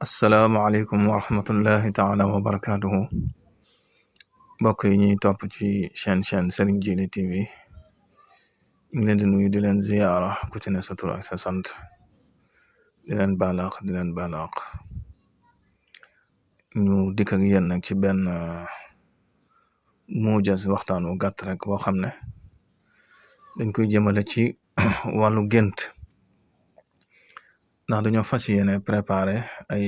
asalaamaaleykum wa rahmatullahi taala wa barakaatuhu mbokk yi ñuy topp ci chaîne Serigne Djily TV ñu ngi leen di nuyu di leen ziyaara ku ci ne sa tur ak sa sant di leen baalaq ñu dikk ak yéen nag ci benn mujas waxtaan wu gàtt rek boo xam ne dañ koy jëmale ci wàllu gént ndax dañoo fas yéene préparé ay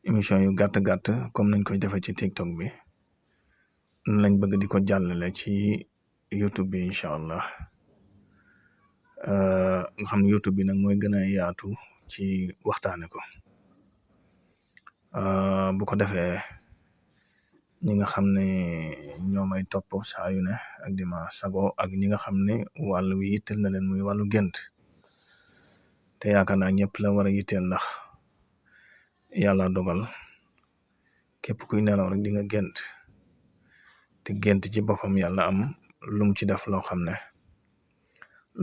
émission yu gàtt comme nañ koy defee ci TikTok bi lañ bëgg di ko jàllale ci YouTube bi incha allah nga xam ne YouTube bi nag mooy gën a yaatu ci waxtaane ko bu ko defee ñi nga xam ne ñoo may topp saa yu ne ak di ma sago ak ñi nga xam ne wàllu wi yitteel na leen muy wàllu gént te yaakaar naa ñëpp la war a yitteel ndax yàlla dogal képp kuy nelaw rek di nga gént te gént ci boppam yàlla am lum ci def loo xam ne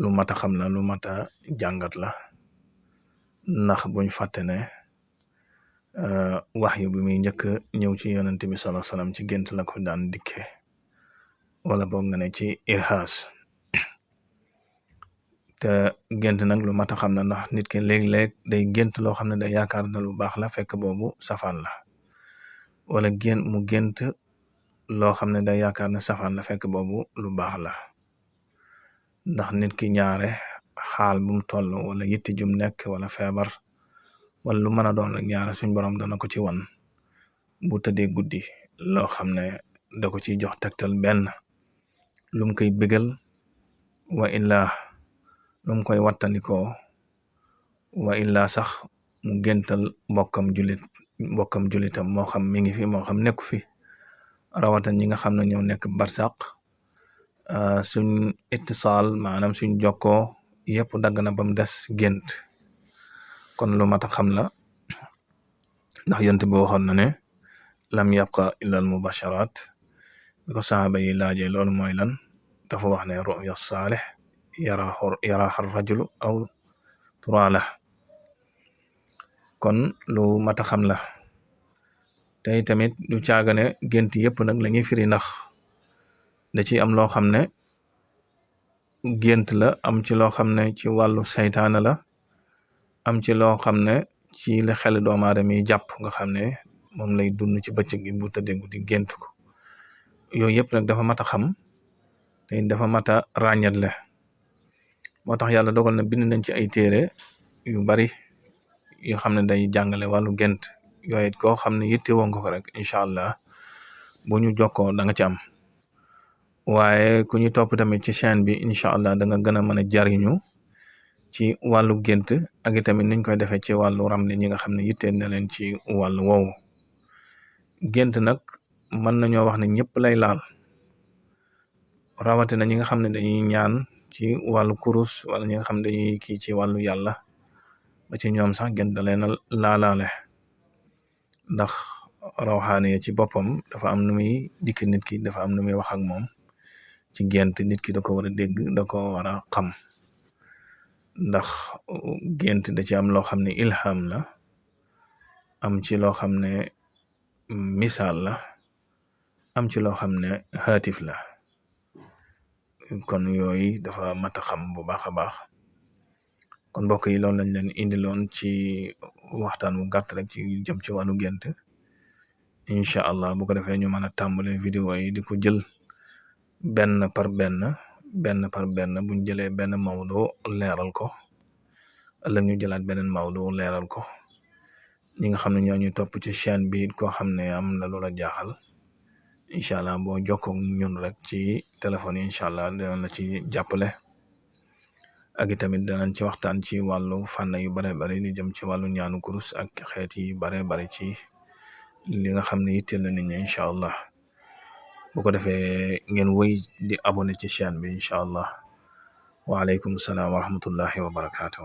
lu mat a xam la lu mat a jàngat la ndax buñ fàtte ne wax yu bi muy njëkk ñëw ci yonent bi sallallahu alayhi wasallam ci gént la ko daan dikkee wala boog nga ne ci irhaas te gént nag lu mat a xam na ndax nit ki léeg-léeg day gént loo xam ne day yaakaar na lu baax la fekk boobu safaan la wala mu gént loo xam ne day yaakaar ne safaan la fekk boobu lu baax la ndax nit ki ñaare xaal bu mu toll wala yitti jum nekk wala feebar wala lu mën a doon rek ñaare suñ borom dana ko ci wan bu tëddee guddi loo xam ne da ko ciy jox tegtal benn lum koy bégal wa illaa lu mu koy wattandikoo wa illaa sax mu géntal mbokkam julitam moo xam mi ngi fi moo xam nekku fi rawatan ñi nga xam ne ñoo nekk barsaq suñ ittisaal maanaam suñ jokkoo yëpp dagg na ba mu des gént kon lu mat a xam la ndax yonent bi waxoon na ne lam yabqa illa al mubasharat bi ko saxaaba yi laajee loolu mooy lan dafa wax ne ru'ya saalih yaraaha rajulu aw turaala kon lu mat a xam la tey tamit du caagane gént yëpp nag la ñuy firi ndax da ci am loo xam ne gént la am ci loo xam ne ci wàllu saytaana la am ci loo xam ne ci la xel doomu aadama yi jàpp nga xam ne moom lay dund ci bëccëg gi bu tëddee guddi gént ko yooyu yëpp nag dafa mat a xam te dafa mat a ràññatle moo tax yàlla dogal na bind nañ ci ay téere yu bari yoo xam ne day jàngale wàllu gént yooyu it koo xam ne yittewoo nga ko rek incha allah bu ñu jokkoo da nga ci am waaye ku ñu topp tamit ci chaîne bi incha allah da nga gën a mën a jariñu ci wàllu gént ak itamit niñ koy defee ci wàllu ramli ñi nga xam ne yitteel na leen ci wàllu woowu gént nag mën nañoo wax ne ñëpp lay laal rawatina ñi nga xam ne dañuy ñaan ci wàllu kurus wala ñi nga xam ne dañuy kii ci wàllu yàlla ba ci ñoom sax gént da leen a laalaale ndax rawxaane ci boppam dafa am nu muy dikk nit ki dafa am nu muy wax ak moom ci gént nit ki da ko war a dégg da ko war a xam ndax gént da ci am loo xam ne ilham la am ci loo xam ne misaal la am ci loo xam ne haatif la kon yooyu dafa mat a xam bu baax a baax kon mbokk yi loolu lañ leen indiloon ci waxtaan wu gàtt rek ci jëm ci wàllu gént incha allah bu ko defee ñu mën a tàmbale vidéo yi di ko jël benn par benn buñ jëlee benn mawdu leeral ko ëllëg ñu jëlaat beneen mawdu leeral ko ñi nga xam ne ñoo ñuy topp ci chaîne bi koo xam ne am na loola jaaxal incha allah boo jokkoo ñun rek ci téléphone yi incha allah dinañ la ci jàppale ak itamit danañ ci waxtaan ci wàllu fànn yu bare bari li jëm ci wàllu ñaanu kurus ak xeet yi bare bari ci li nga xam ne yitteel na nit ñi incha allah bu ko defee ngeen wëy di abonné ci chaîne bi incha allah waaleykum salaam wa rahmatullahi wa barakaatu.